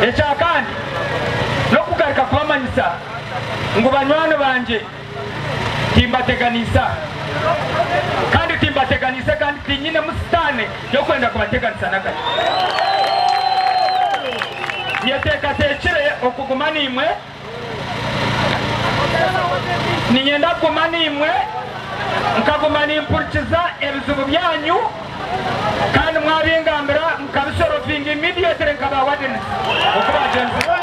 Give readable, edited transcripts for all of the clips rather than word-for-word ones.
Ekya kandi n'okugaruka kubamanyisa ngu banywani bangye timbateganisa kandi timbateganise kandi tinyinemu sitaane y'okwenda kubateganisa nakakye. Nyeteekateekire okuguma naimwe, niinyenda kuguma naimwe nkaguma nimpurikiza ebizibu byanyu kandi mwabingambira nkabisorovinga immediately nka ba wardens oku bagyenzire.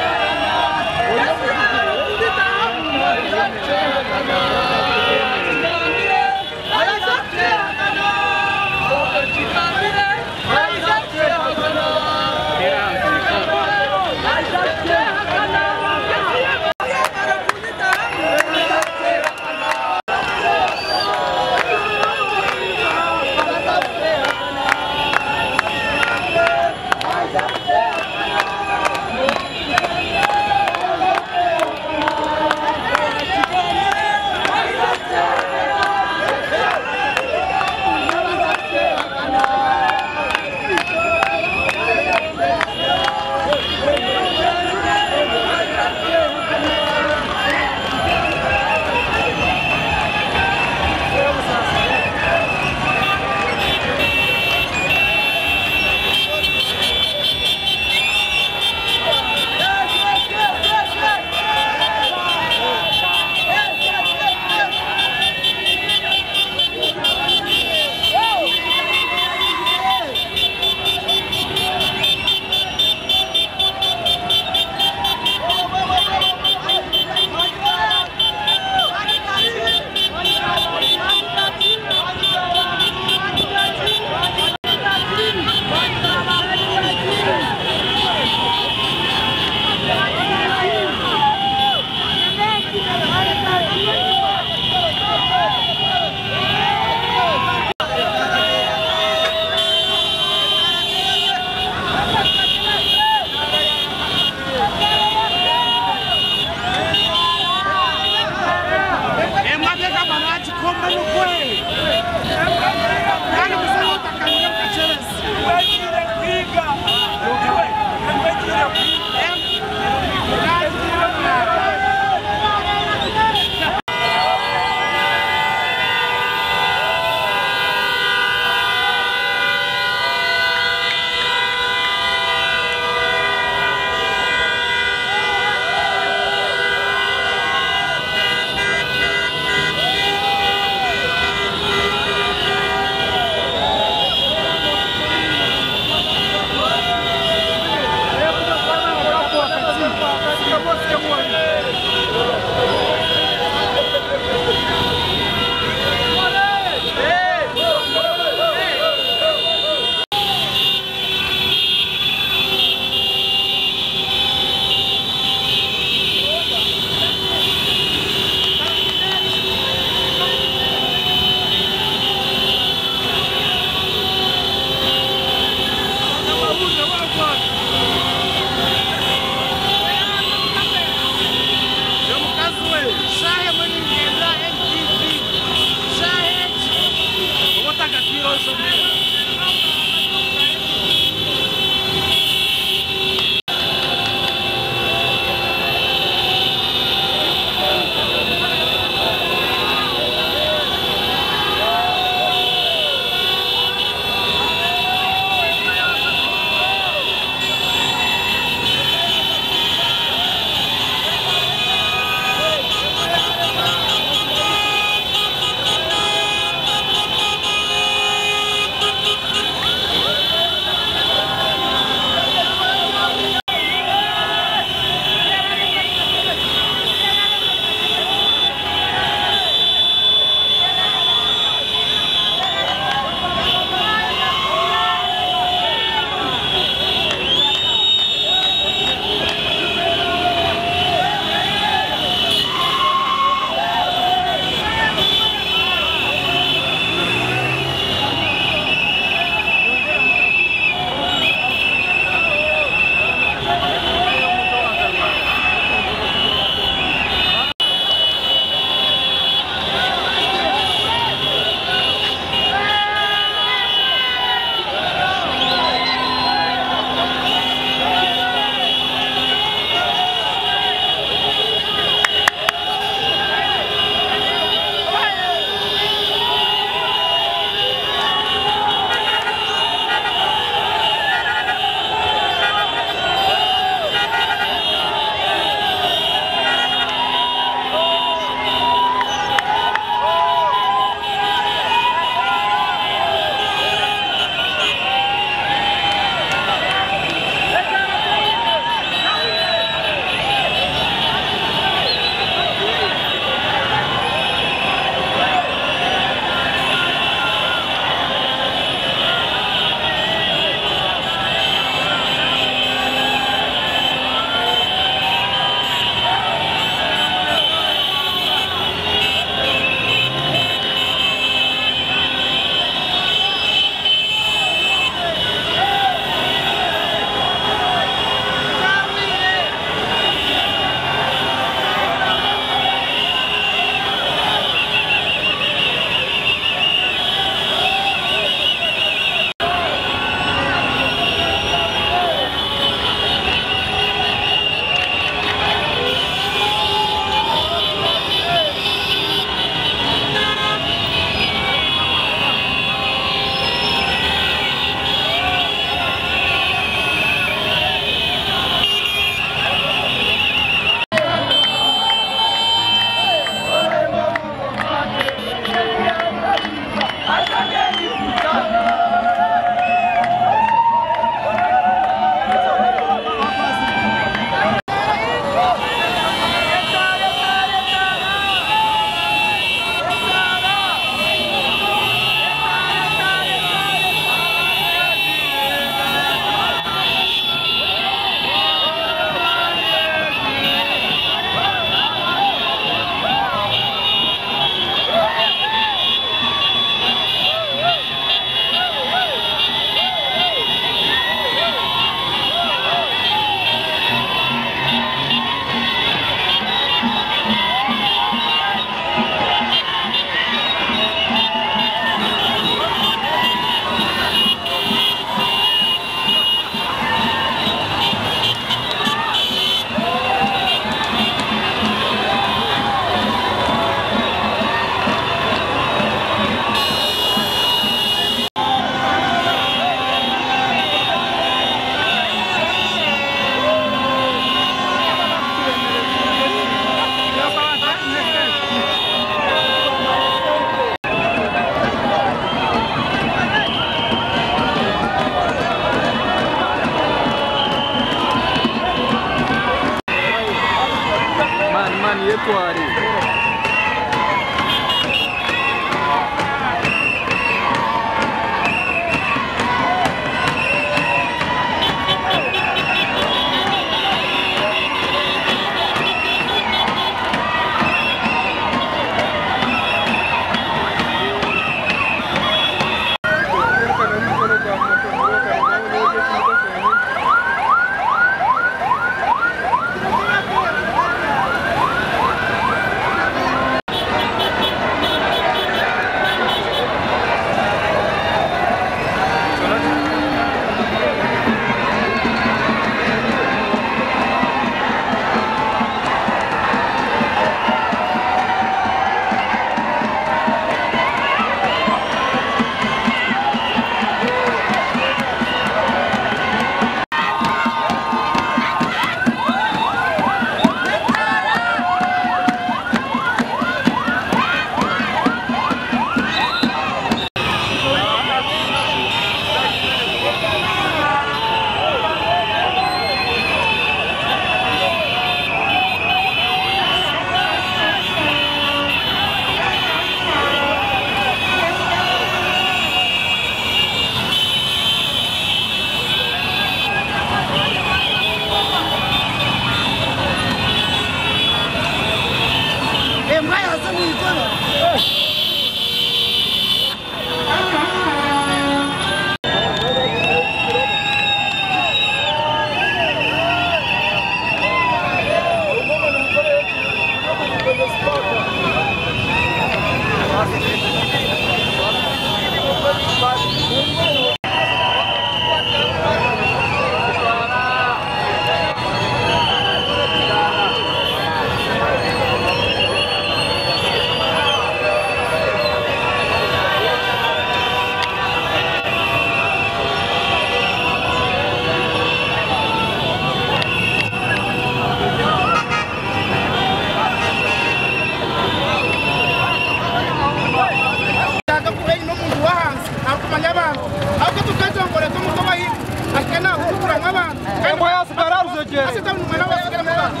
tawuni mwena basigare mu bantu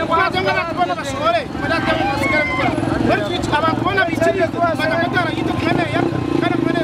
kubanza ngo abantu bona bashobore mwena tawuni basigare mu bantu bari twica abantu bona bikirize bakamutara yito kumene yaka kandi kumene.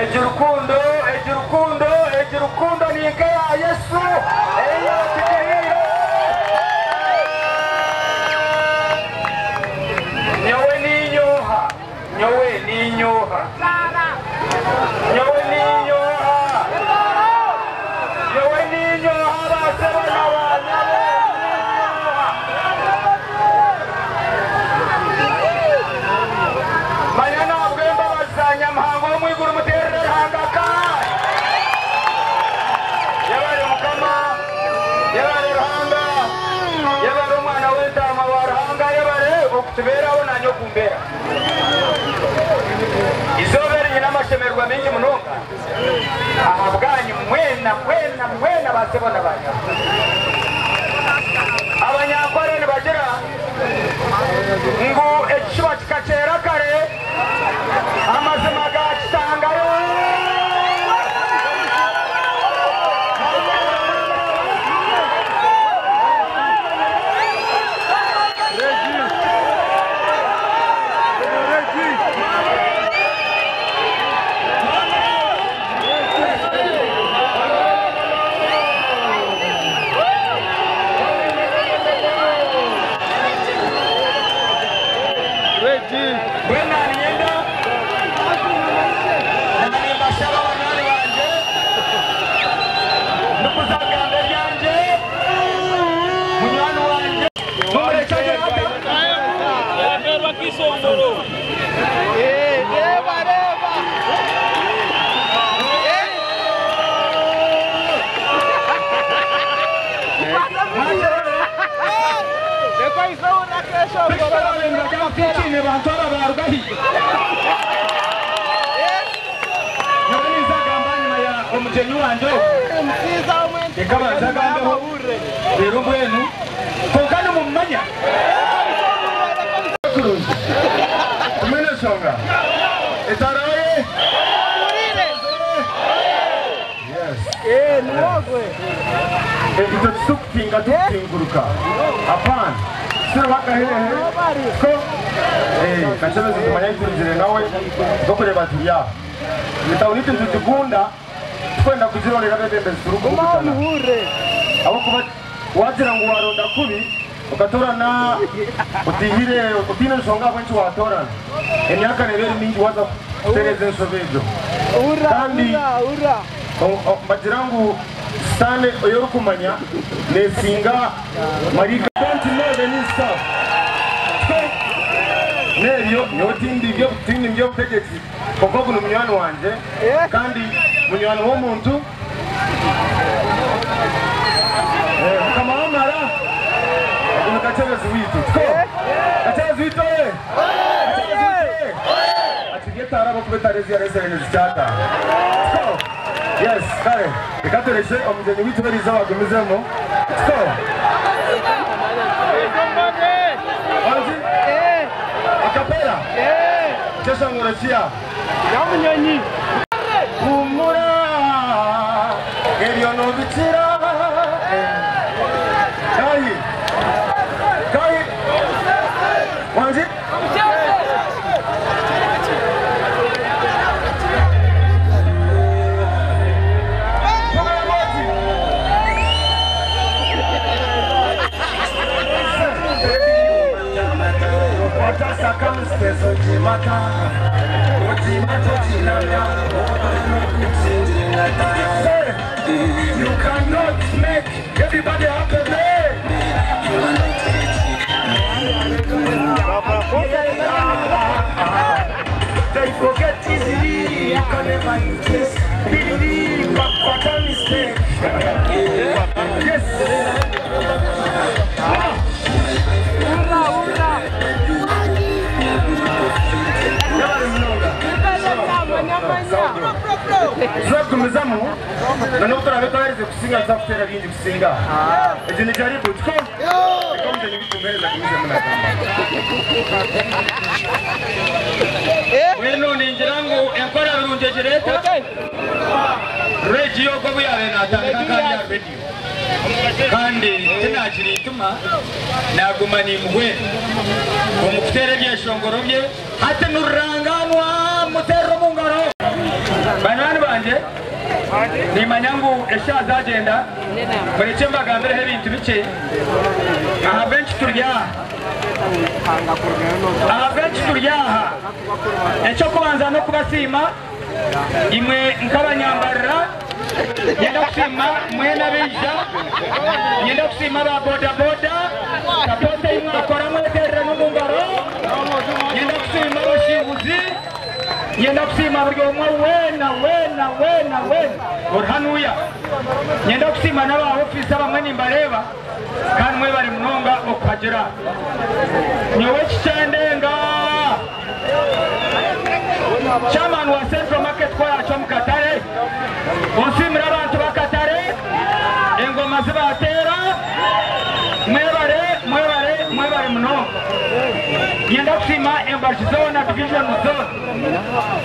Egi rukundo, egi rukundo, egi rukundo ni nk'eya Yesu ei yaatugiriire. Nyowe niinyoha, nyowe niinyoha, nyowe niinyoha, nyowe niinyoha baasebo na baanyabo, niinyoha. Manya n'ahabw'embabazi za Nyamuhanga ow'omu iguru muteerere Ruhanga akaari. Yebare Mukama, yebare Ruhanga, yebare Omwana w'entaama wa Ruhanga, yebare okutubeeraho naanye okumbeeraho. Eizooba eri nyine amashemererwa maingi munonga ahabwanyu mwena mwena mwena baasebo na baanyabo. Abanyankore nibagira ngu ekishuba kikakyera kare, amazima gaakitangayo. Mbwenu naaniinyenda nimbashaba banywani bangye ndikuza kugamba ebyangye munywani wangye mumurekye agye ata. Nyowe ninza kugamba ahanyima ya omugyenyi wangye ogu. Reka abanze agambeho reero mbwenu kwonka nimumumanya. Kurungi. Tumwine enshonga. Etaraye. Yes. Itwe titukutinga tukutinguruka. Hapana. Siri wakahehe. Ko. Eh, Kakyebezi tumanya ngiturugire nawe nkokureba turi aha. Etauni itwe nitugikunda tukwenda kugirondera abebembezi turikukutana. Ahabw'okuba wagira ngu waronda kubi okatorana otihire otiine nshonga ahabw'enki watorana. Emyaka neeba eri mingi waza kutereeza enshobe egyo. Kandi mbagira ngu sitaane ei orikumanya neesinga maraika. Don't know the new stuff. N'ebyo nyowe tindi tindi by'obutegyeki kwonka ogu ni munywani wangye kandi munywani w'omuntu mukama w'amara ogu ni Kakyebezi waitu. Tiko Kakyebezi waitu oye! Kakyebezi waitu oye! Akiri etaara ahabw'okuba etaara ezi yareetsire nizikyata. Tiko Yes kare reka turekye omugyenyi waitu eriizooba agumizemu. Tiko Wangi? Akapera? Kyeshongoro kiya? Humura ebyo nobikira. Kahi? Kahi? Wangi? You cannot make everybody happy. They forget easily. You can never use this. What a mistake. Yes. Turagumizamu na n'obu turaabe twaherize kusinga nituza kuteera bingi kusinga. Egi ni jaribu tiko. Reka omugyenyi waitu muheereza agumizemu naagamba. Mbwenu ningira ngu enkora birungi egireeta rediyo ogwo obu yaabaire naatandika akaba ari aha rediyo kandi tinagira eitima naaguma nimuhwera omu kuteera ebyeshongoro bye hati nirurangaanwa muteerere omu ngaro. Nimanya ngu eshaaha zagyenda, murekye mbagambireho ebintu bikye ahabw'enki turi aha. Ahabw'enki turi aha? Eky'okubanza n'okubasiima imwe nk'abanyambarira, nyenda kusiima mwena abaija, nyenda kusiima aba bodaboda, sapoota ei mwakora mwetereremu omu ngaro, nyenda kusiima abashuubuzi, Nyenda kusiima buri omwe weena weena weena weena ori hanuya. Nyenda kusiima n'aba ofiisi abamwe nimbareeba kandi mwebare munonga okuhagira. Nyowe ekikyandenga Chairman wa Central Market ku aracwa omu katare, onsiimire abantu b'akatare, engoma zibateera, mwebare mwebare mwebare munonga. Niinyenda kusiima embaju zoona, division zoona,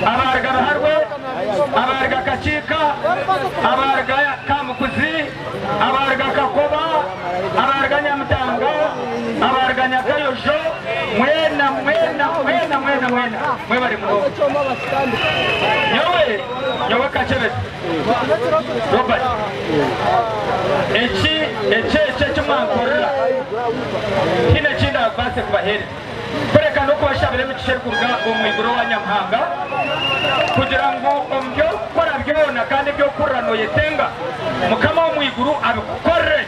abaruga Ruharwe, abaruga Kakiika, abaruga Kamukuzi, abaruga Kakoba, abaruga Nyamutanga, abaruga Nyakayojo, mwena mwena mwena mwena mwena mwebare munonga. Nyowe nyowe Kakyebezi Robert, eki eki eki eki mwankorera Tihaine eki ndaabaase kubaheereza, kureka n'okubashabira emigisha erikuruga omu iguru owa Nyamuhanga, kugira ngu omu bi orikukora byona kandi ebi orikuhurira nooyetenga, Mukama ow'omu iguru abikukorere.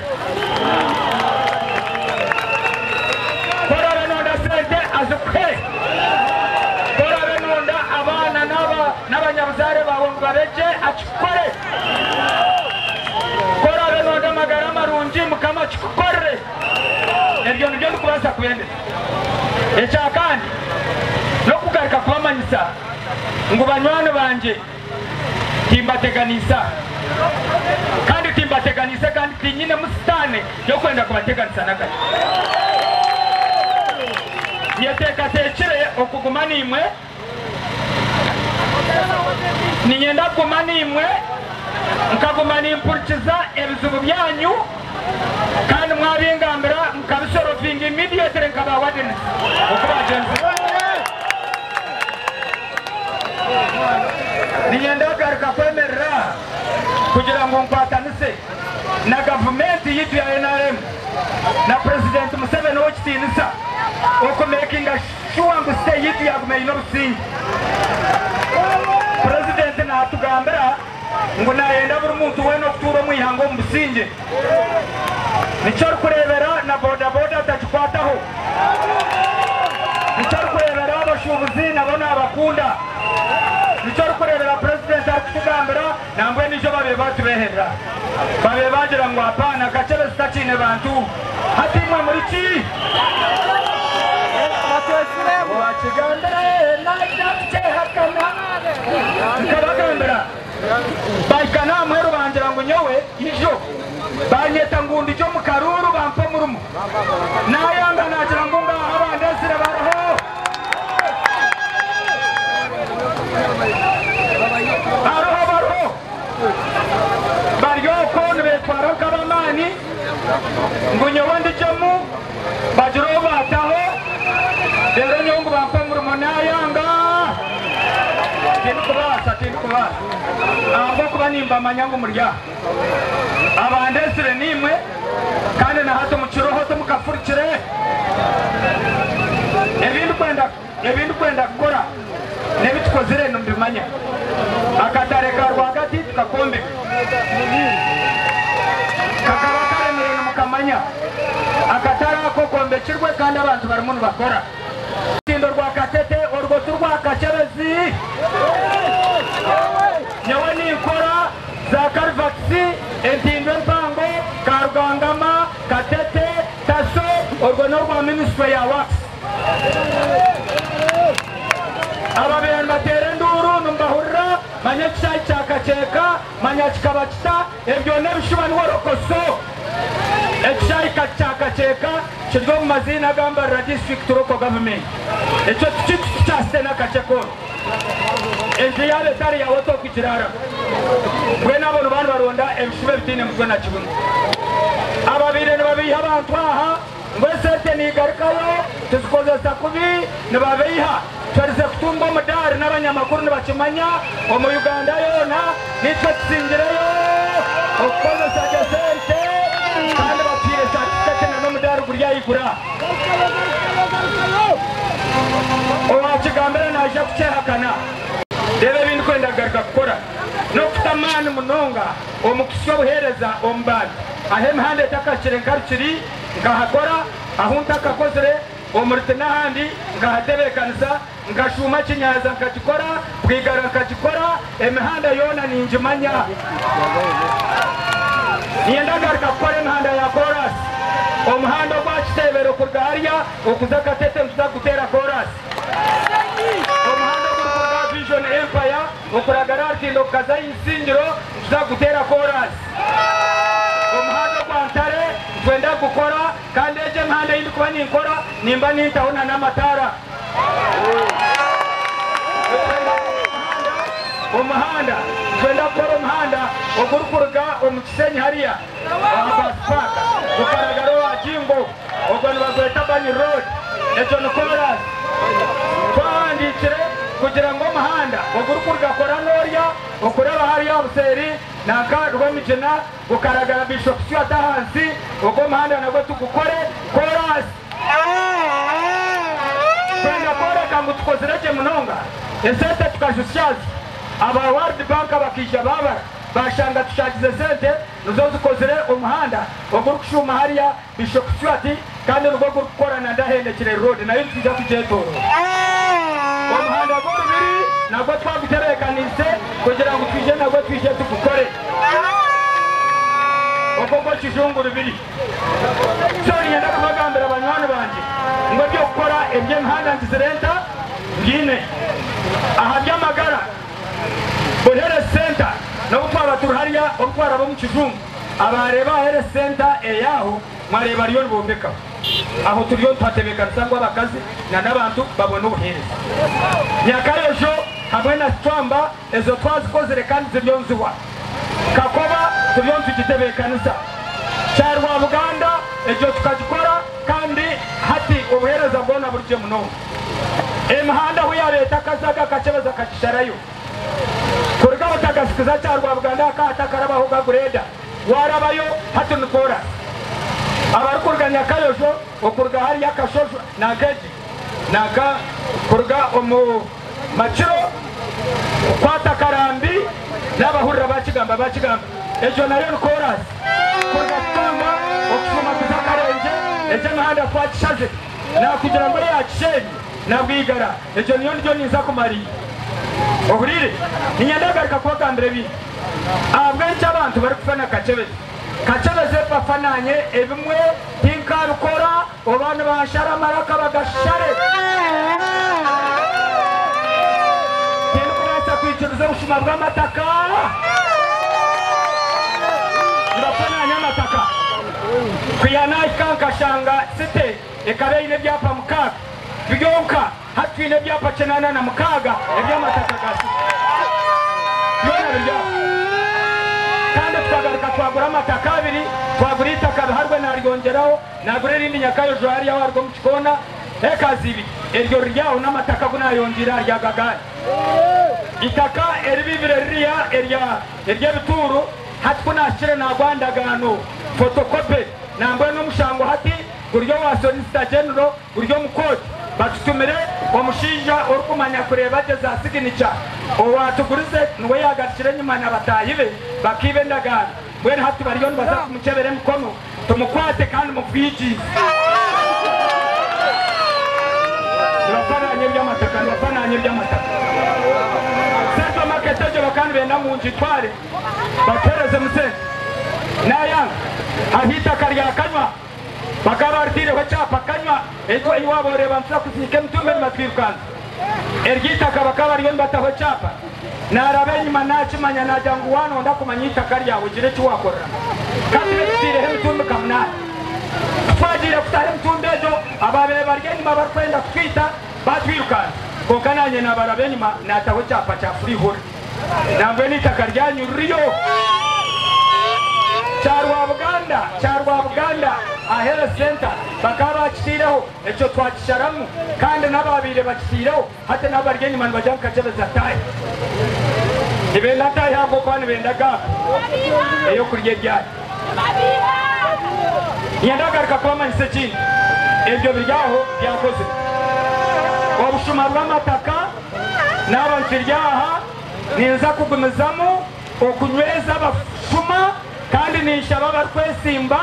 Ku oraabe noonda sente, azikuhe. Ku oraabe noonda abaana n'abanyabuzaare baawe ngu babe gye, akikukore. Ku oraabe noonda amagara marungi, Mukama akikukorere. Ebyo nibyo ndikubaasa kwendeza. Ekya kandi, n'okugaruka kubamanyisa ngu banywani bangye timbateganisa, kandi timbateganise kandi tinyinemu sitaane y'okwenda kubateganisa n'akakye. Nyeteekateekire okuguma naimwe. Niinyenda kuguma naimwe, nkaguma nimpurikiza ebizibu byanyu, kandi mwabingambira nkabisorovinga immediately nka ba wardens oku bagyenzire. Niinyenda kugaruka kwemerera aha kugira ngu nkwatanise na gavumenti yaitu ya nrm na Purezidenti Museveni ow'ekitiinisa okumekinga Shuwa ngu site yaitu yaguma eine obusingye. Purezidenti natugambira ngu nayenda buri muntu weena okutuura omu ihanga omu busingye. Nikyo orikureebera na bodaboda atagikwataho. Nikyo orikureebera abashuubuzi nabo nabakunda. Nikyo orikureebera purezidenti arikutugambira nambwenu ijo babaire batubeherera. Babaire bagira ngu apaana Kakyebezi takiine bantu. Hati imwe muri ki? Wakigambira naija kukyehakana. Nkabagambira bahika n'aha muheru bangira ngu nyowe ijo banyeta ngu ndigye omu karuuru bampe omurimo. Nayanga nagira ngu ngaaha abandetsire bariho. Hariho bariho bari okwo nibetwara nk'ab'amaani ngu nyowe ndigyemu bagire ou baataho reero nyowe ngu bampe omurimo naayanga. Tindikubaasa, tindikubaasa ahabw'okuba nimbamanya ngu muri aha. Abandeetsire niimwe kandi na hati mukiriho timukafurukire. Ebi ndikwenda Ebi ndikwenda kukora n'ebi tukozire nimubimanya. Akatare ka rwagati tukakombeka. Kakaba karemire nimukamanya. Akatare ako kombekirwe kandi abantu barimu nibakora. Orutindo rwa Katete orwo ti rwa Kakyebezi. Nyowe ninkora za Karivakisi, entindo empango, Karugangama, Katete, Taso, orwo n'orwa minisitule ya Works. Ababaire nibateera enduuru nimubahurira, manya ekishaayi kya Kakyeka, manya kikaba kita, ebyo n'ebishuba ni worokoso. Ekishaayi kya Kakyeka kiri omu maziina aga Mbarara District Local Government. Ekyo tikintu tikyasite n'akakye koona. Enju yaaba etari yaawe tokugiraaramu. Mbwenu abo nibaba nibaronda ebishuba ebitaine mutwe na kibunu. Ababaire nibabeiha abantu aha Ngu esente nigarukayo tuzikozesa kubi nibabeiha. Twerize kutunga omudaari n'abanyamakuru nibakimanya omu Uganda yoona. yoona nitwe tusingireyo okukozesa gye sente kandi batuhaire satifiketi na n'omudaari guri ahaiguru aha. Owakigambira naija kukyehakana. Reeba ebi ndikwenda kugaruka kukora n'okuta amaani munonga omu kuhitsya obuheereza omu bantu. Ahu emihanda etakahikire nka Rukiri nkahakora, ahu ntakakozire omu Ruti n'ahandi nkahatebeekanisa, nkashuuma Kinyaza nkagikora, Bwigara nkagikora, emihanda yoona ningimanya. Niinyenda kugaruka kukora emihanda ya koorasi. Omuhanda ogwa Kiteebere okuruga hariya okuza Katete nituza kuguteera koorasi. Omuhanda ogurikuruga aha Vision Empire okuragara aha rutindo kukaza aha Isingiro nituza kuguteera koorasi. Omuhanda ogwa Ntare nitwenda kugukora kandi egyo emihanda ei ndikuba ninkora nimba nintaho na n'amataara. Omuhanda, nitwenda kukora omuhanda ogurikuruga omu Kisenyi hariya aha Bus Park gukaragara owa Jingo, ogwo nibagweta Bani Road, egyo ni koorasi. Twahandiikire kugira ngu omuhanda ogurikuruga Koranorya okuraba hariya aha buseeri nanka Rwamigina gukaragara Bishop Stuart ahansi, ogwo omuhanda nagwo tugukore koorasi. Twenda kworeka ngu tukozire gye munonga, esente tukazishaaza. Aba World Bank bakaija baabara baashanga tushaagize esente nizo zikozire omuhanda ogurikushuuma hariya Bishop Stuart kandi nigwo gurikukora na Ndahendekire Road nayo nitwija kugyetoorora. Omuhanda gw'Orubiri nagwo twagutebeekaniise kugira ngu twije nagwo twije tugukore. Ogwo gw'ekijungu Rubiri. So niinyenda kubagambira banywani bangye ngu eby'okukora eby'emihanda ngizire nta? Mbiine. Aha by'amagara, buri health centre n'obu twaba turi hariya obu twaraba omu kijungu, abaareeba aha health centre ey'aho mwareeba bariyo nibombekaho. Aho turiyo nituhatebeekanisa ngu abakazi na n'abantu babone obuheereza. Nyakayojo hamwe na Kicwamba ezo twazikozire kandi ziriyo nizihwa. Kakoba turiyo nitugitebeekanisa. Kyarwabuganda egyo tukagikora kandi hati obuheereza bwona buri gye munonga. Emihanda ahu yaabaire etakazaga Kakyebezi akagisharayo. Kuruga Butagasi kuza Kyarwabuganda hakaba hatakarabahoga gureeda. Waarabayo hati ni koorasi. Abarikuruga Nyakayojo okuruga hariya Kashojo nanka egi nanka kuruga omu Makiro kukwata Karambi n'abahurira bakigamba bakigamba egyo nayo ni koorasi. Kuruga Kikanga okushuuma kuza Karengye egyo emihanda twagishazire nakugira ngu eya Kishenyi na Bwigara egyo niyo ndigyo ninza kumariira. Ohuriire? Niinyenda kugaruka kubagambira ebindi. Ahabw'enki abantu barikufa na Kakyebezi? Kakyebezi ebibafa naanye ebimwe tinkabikora oba nibanshara amaraka bagashare. Tindikubaasa kwikiriza obushuma bw'amataka. Nibafa naanye amataka. Kwiha naahika nkashanga site ekaba eine ebyapa mukaaga byonka. Hati twine ebyapa 86 eby'amataka ga site. Byona biri aho. Kandi tukagaruka twagura amataka abiri, twagura eitaka Biharwe naryongyeraho, nagura erindi Nyakayojo hariya ahu aruga omu kikoona, ekazi ibiri. Eryo riri aho n'amataka agu nayongyeire ahari ago agandi. Eitaka eribibire ririya erya ery'ebituuru, hati ku nahikire nagwa aha ndagaano, photocopy, nambwenu omushango hati guri owa Solicitor General, Guri omu kooti batutumire omushaija orikumanya kureeba gye za siginica. Owaatugurize niwe yaagarukire enyima na bataahi be bakaiba endagaano. Mbwenu hati bariyo nibaza kumukyebera emikono tumukwate kandi mubwigiize. Nibafa naanye eby'amataka, nibafa naanye eby'amataka. Central Market egyo bakaba nibenda ngu ngitware batuheerezemu sente. Naayanga. Hariho eitaka rya Kanywa. Bakaba baritaireho ekyapa Kanywa eitwe ei waaba oreeba nituza kuziika emitumbi nibatwirukanza. Eryo eitaka bakaba bariyo nibataho ekyapa. Naaraba enyima naakimanya naagira ngu waanonda kumanya eitaka ryawe gira eki waakoreramu. Ka tube tutaireho emitumbi nka munaana. Ku twagiire kutaho emitumbi egyo, abaabaire bari enyima barikwenda kutwita baatwirukanza. Kwonka naanye naabaraba enyima naataho ekyapa kya Freehold. Nambwenu eitaka ryanyu ririyo. Kyarwabuganda, Kyarwabuganda aha Health Centre bakaba bakitaireho, ekyo twakisharamu kandi n'abaabaire bakitaireho hati nabo bari enyima nibagira ngu Kakyebezi ataahe. Nibenda ntaahi ahabw'okuba nibenda gaapu ey'okurya ebyari. Niinyenda kugaruka kubamanyisa ekindi, ebyo biri aho byakozirwe. Obushuma bw'amataka naaba nkiri aha ninza kugumizamu okunyweza abashuma kandi ninshaba abarikwesimba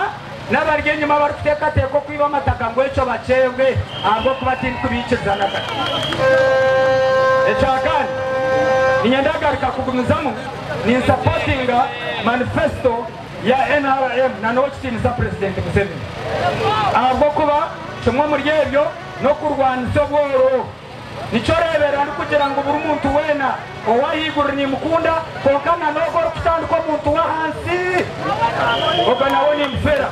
n'abari enyima abarikuteekateeka okwiba amataka ngu ekyo bakyebwe ahabw'okuba tindikubiikiriza na kakye. Ekyakana, niinyenda kugaruka kugumizamu ninsapotinga manifesto ya nrm na n'owekitiinisa Purezidenti Museveni ahabw'okuba kimwe omuri ebyo n'okurwanisa obworo. Nikyo oreebera ndikugira ngu buri muntu weena ow'ahaiguru nimukunda kwonka na n'ogwo orikutandika omuntu w'ahansi ogwo nawe nimufera.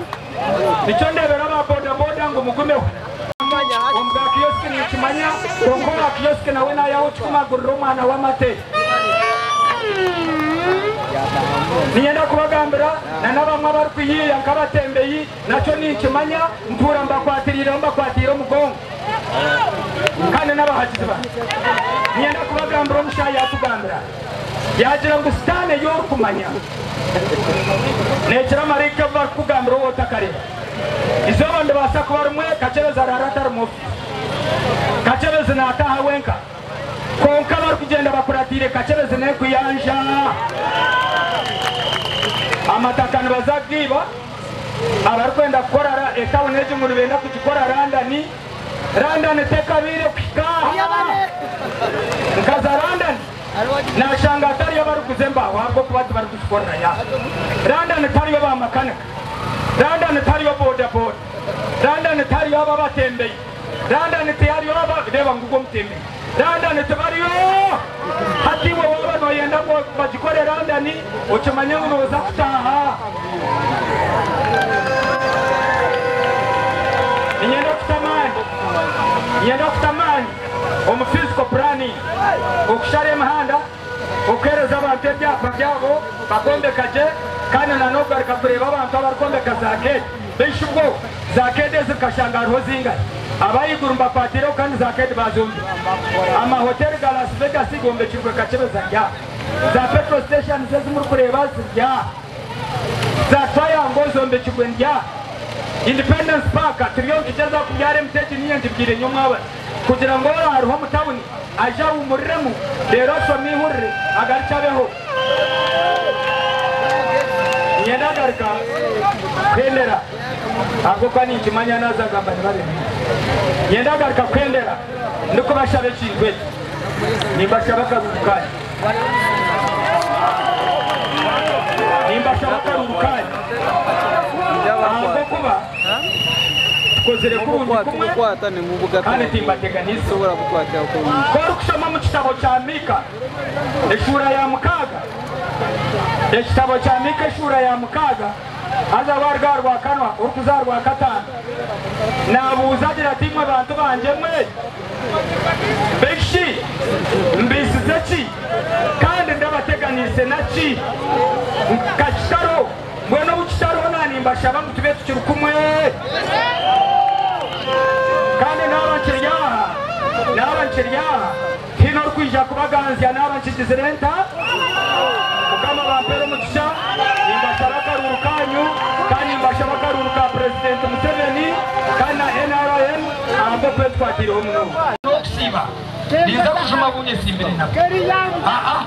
Nikyo ndeebera aba bodaboda ngu mugumeho. Omu bwa kiyosiki ninkimanya kwonka owa kiyosiki nawe naayaho kikumi agurire omwana we amate. Niinyenda kubagambira na n'abamwe abarikuyiiya nk'abatembeyi nakyo ninkimanya ntuura mbakwatiriireho mbakwatiire omugongo kandi n'abahagizi bangye. Niinyenda kubagambira omushaija yaatugambira yaagira ngu sitaane ei orikumanya neekira maraika abu barikukugambira ou otakareeba. Eizooba nibaasa kuba rimwe Kakyebezi araara atari mu ofiisi. Kakyebezi naataaha wenka. Kwonka abarikugyenda bakuratiire Kakyebezi n'enkuyanja. Amataka nibaza kugaiba, abarikwenda kukora etawuni egi ngu nibenda kugikora Randani. Randani tekabaire kuhika aha. Nkaza Randani nashanga hatariyo abarikuguza embaaho ahabw'okuba tibarikuzikorerayo aha. Randani tihariyo ba makanika. Randani tihariyo bodaboda. Randani tihariyo abo abatembeyi. London tihariyo aba, reeba ngugwo omutembeyi. London tibariyo! Hati iwe waaba nooyenda ngu bagikore London, okimanye ngu nooza kutaaha. Niinyenda kuta amaani, niinyenda kuta amaani omu physical planning, okushara emihanda, okuheereza abantu ebyapa byabo bakombeka gye kandi na n'okugaruka kureeba abantu abarikwombeka za keedi. Beitu bwo za keedi ezi nkashanga hariho zingahi? Abahaiguru mbakwatiireho kandi za keedi bazombire. Amahoteri ga Las Vegas gombekirwe Kakyebeza rya. Za petrol stations ezi murikureeba ziri aha. Za Triangle zombekirwe ndya. Independence Park turiyo nitugyezaho kubyara emiti egi niinye ngibwire nyomwabazyo kugira ngu oraaruha omu tawuni aije ahuumuriremu reero ashome eihurire agarukye abeho. Niinyenda kugaruka kuhendera ahabw'okuba ninkimanya naaza kugamba nibareeba. Niinyenda kugaruka kuhendera ndikubashaba ekintu eki. Nimbashaba akaruuru kaanyu. Nimbashaba akaruuru kaanyu ahabw'okuba tukozire kurungi kumwe kandi timbateganiise. Ku orikushoma omu kitabo kya Miika eshuura ya mukaaga, ekitabo kya Miika eshuura ya mukaaga, haza waaruga aha rwakanwa orikuza aha rwakataano, naabuuza agira ati, Imwe bantu bangye mwe, Mbeitu shi mbaisize ki, kandi ndabateganiise na ki? Nka kitariho, mbwenu obu kitariho naanimbashaba ngu tube tukiri kumwe. Kandi naaba nkiri aha, naaba nkiri aha, tihaine orikwija kubaganzya naaba nkigizire nta? Mukama abampeere omugisha, nimbashaba akaruuru kaanyu, kandi nimbashaba akaruuru ka Purezidenti Museveni kandi na nrm ahabw'okuba etukwatiireho munonga. N'okusiiba ninza kujuma abu nyesimbire nabo. Aa,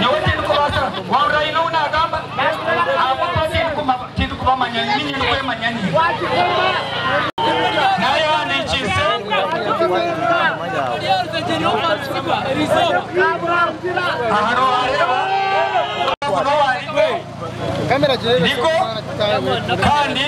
nyowe tindikubaasa, wahurira haine ou naagamba? Ahabw'okuba tindikubamanya, niinye ndikwemanya niinye. Naayehandiikiise. Aha noohareeba? Ogu n'owa Rigo kandi.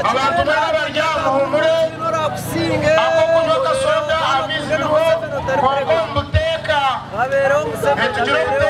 Abantu mwena abari aha muhumure, akokunywa akasoda, amaizi biriho, kwonka omu buteeka nitugira.